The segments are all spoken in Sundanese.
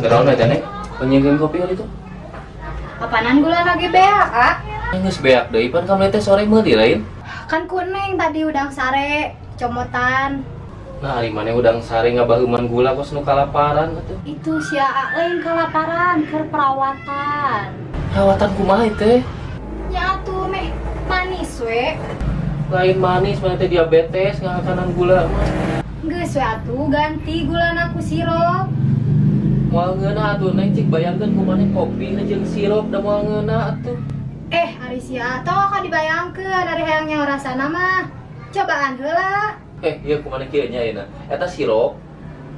Kenaon eta, Neng? Penyieun kopi kali itu? Apanan gula lagi beak, ah? Geus beak deui pan kamari teh sore meuli lain. Kan kuning tadi udang sare, comotan. Nah, ari maneh udang sare ngabaheuman gula kos nu kalaparan atuh. Itu si Aa lain kalaparan, keur perawatan. Perawatan kumaha teh? Ya atuh meh manis we. Lain manis maneh teh diabetes ngahakanan gula mah. Geus we atuh ganti gulana ku sirup. Moal ngeunah atuh, Neng, cik bayangkeun ku maneh kopi jeung sirup da moal ngeunah atuh. Eh, ari si Aa tong ka dibayangkeun ari hayang nyaho rasana mah. Cobaan heula. Eh, ieu ku maneh kieu nya ayeuna. Eta sirup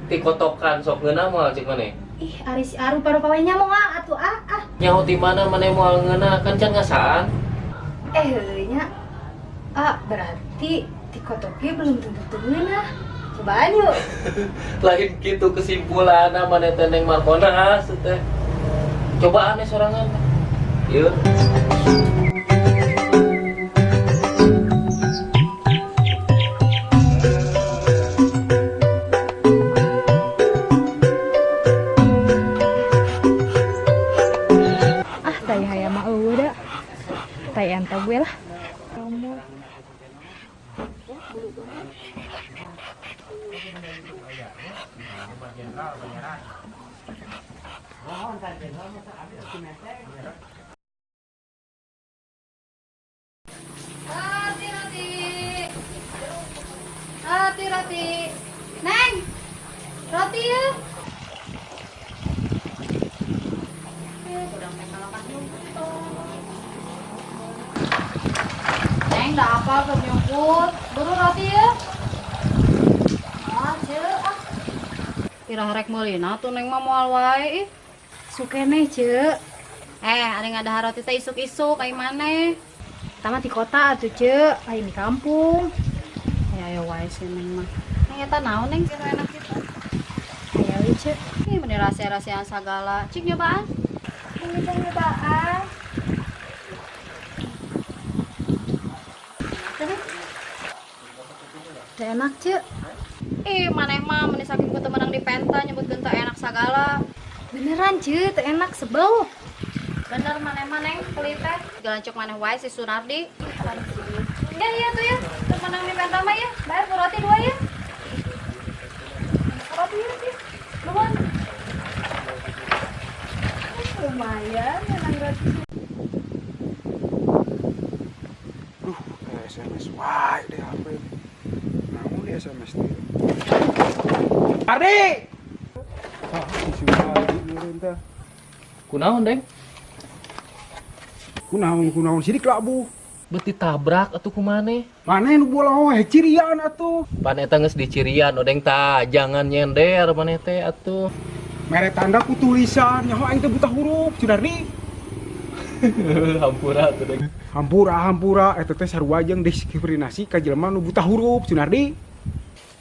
tikotokan sok ngeunah moal cik maneh? Ih, ari si Aa rupa-rupa we nya moal atuh ah ah. Nyaho ti mana maneh moal ngeunah kan can ngasaan. Eh, heueuh nya. Ah, berarti tikotoknya belum tentu teu ngeunah. Cobaan yuk. Lain gitu kesimpulanna maneh teh Neng Markona teh. Cobaan we sorangan. Ieu. Ah, tai hayam mah eueuh da. Tai entog we lah. Roti, roti. Roti, roti. Neng, roti ya. Neng, dah apa belum nyumput. Buru roti ya. Ah, ceu, ah. Iraha rek meulina tuh Neng mah moal wae ih. Sukene, ceu. Eh, ari ngadahar roti teh isuk-isuk ai maneh. Tama di kota atuh, ceu. Lain di kampung. Ya ayo wae sih Neng mah. Neng eta naon Neng sih enak kitu? Ayo, we, ceu. Ih, meni rahasia-rahasiaan sagala. Cik nyobaan. Ini teh nyobaan. Teh enak, ceu. Ih, maneh mah meni saking ku teu meunang dipenta nyebutkeun teu enak sagala. Beneran, ceu, teh enak sebel. Bener maneh mah Neng pelit teh. Galancuk maneh wae si Sunardi. Ya iya tuh ya, teu meunang dipenta mah ya. Bayar ku roti dua ya. Roti ya, sih. Nuhun. Lumayan, menang roti. Duh, SMS wae deh HP. Naon di SMS teh? Ardi! Ah, si Sunardi meureun teh. Kunaon, Deng? Kunaon kunaon sidik labuh. Bet ditabrak atuh ku maneh. Maneh nu bola we cirian atuh. Pan eta geus dicirian Odeng tah, jangan nyender maneh teh atuh. Mere tanda ku tulisan, nyaho aing teh buta huruf, Sunardi. Hampura atuh, Deng. Hampura hampura eta teh sarua jeung diskriminasi ka jelema nu buta huruf, Sunardi.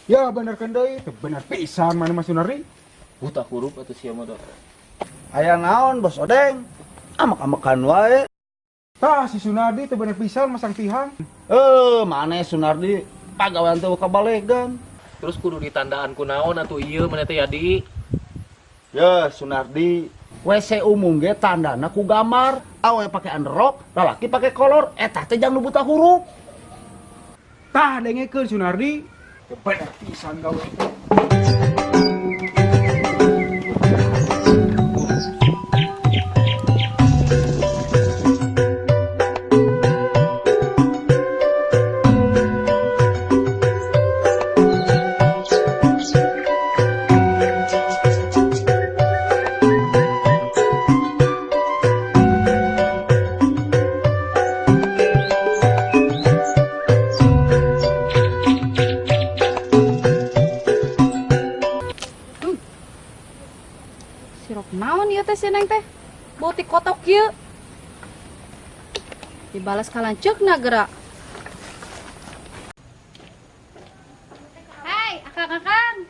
Ya bener kan deui, teu bener pisan maneh mah Sunardi. Buta huruf atuh sia mah. Aya naon Bos Odeng? Amek-amekan wae. Tah si Sunardi teu bener pisan masang tihang. Eh, maneh Sunardi pagawean teu kabalegan. Terus kudu ditandaan ku naon atuh ieu maneh teh Yadi? Ya, Sunardi, WC umum ge tandana ku gambar, awe pake underrok, lalaki pake kolor, eta teh jang nu buta huruf. Tah dengekeun Sunardi. Teu bener pisan gawe. Sirup naon ieu teh si Neng teh? Bau ti kotok ieu. Dibalas kalanceukna geura. Hai, akang-akang.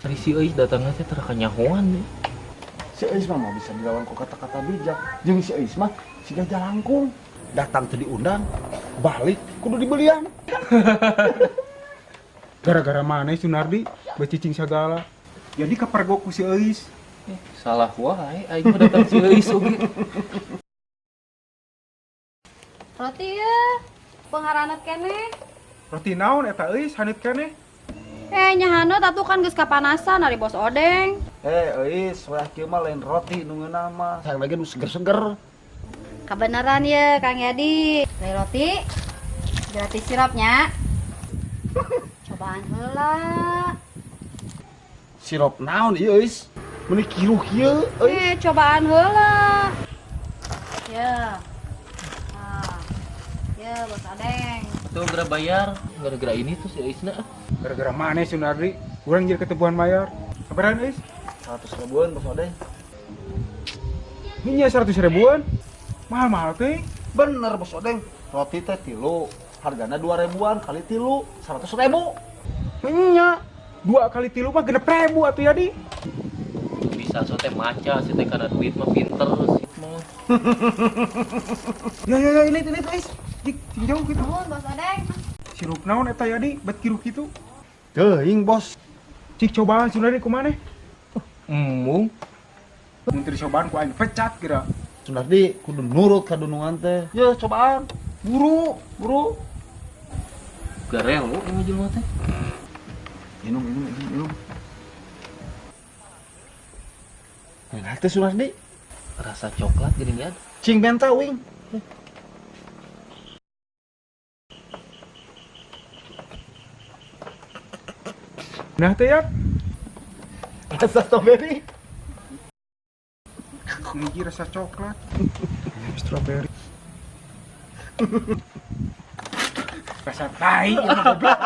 Ari si Euis datangna teh tara kanyahoan nih. Si Euis mah moal bisa dilawan ku kata-kata bijak. Jeung si Euis mah siga jalangkung. Datang teu diundang, balik kudu dibelian. Gara-gara maneh Sunardi becicing sagala. Jadi kapergok ku si Euis. Salah wae aing mah datang si Euis oge. Roti ya. Pengharanat keneh. Roti naon eta euis haneut keneh? Eh nya haneut atuh kan geus kapanasan ari Bos Odeng. Eh, euis, wayah kieu mah lain roti nu ngeunah mah. Sayang lagi nu seger-seger. Kebenaran ya Kang Yadi. Beli roti gratis sirupnya. Cobaan heula. Sirup naon ieu euis? Meuni kiruh kieu euis. Eh, cobaan heula. Ya. Nah. Ya, Bos Odeng. Tuh geura bayar gara-gara ini tuh si Euisna. Gara-gara maneh Sunardi, urang jadi ketemuan bayar. Sabaraha euis? 100 ribuan Bos Odeng. Ini 100 ribuan. Mahal-mahal teh. Bener Bos Odeng. Roti teh tilu, hargana 2 ribuan kali tilu, 100 ribu. Nya, 2 kali 3 mah 6.000 atuh ya di. Bisa so teh maca si teh kana duit mah pinter sih mah. Ya ya ya ini guys. Dik, cing jauh gitu. Nuhun, Bos Odeng. Sirup naon eta ya di, bet kiruh kitu. Teuing Bos. Cik cobaan Sunardi kumaha? Embung. Mun teu dicobaan ku aing pecat kira. Sunardi kudu nurut ka dunungan teh. Ye, cobaan. Buru, buru. Garelo ini jelema teh. Minum, minum, minum, minum. Nah, teh Sunardi. Rasa coklat geuning ya. Cing benta wing. Nah teh ya, Rasa strawberry. hiji rasa coklat. Strawberry. Rasa tai, ieu mah goblok.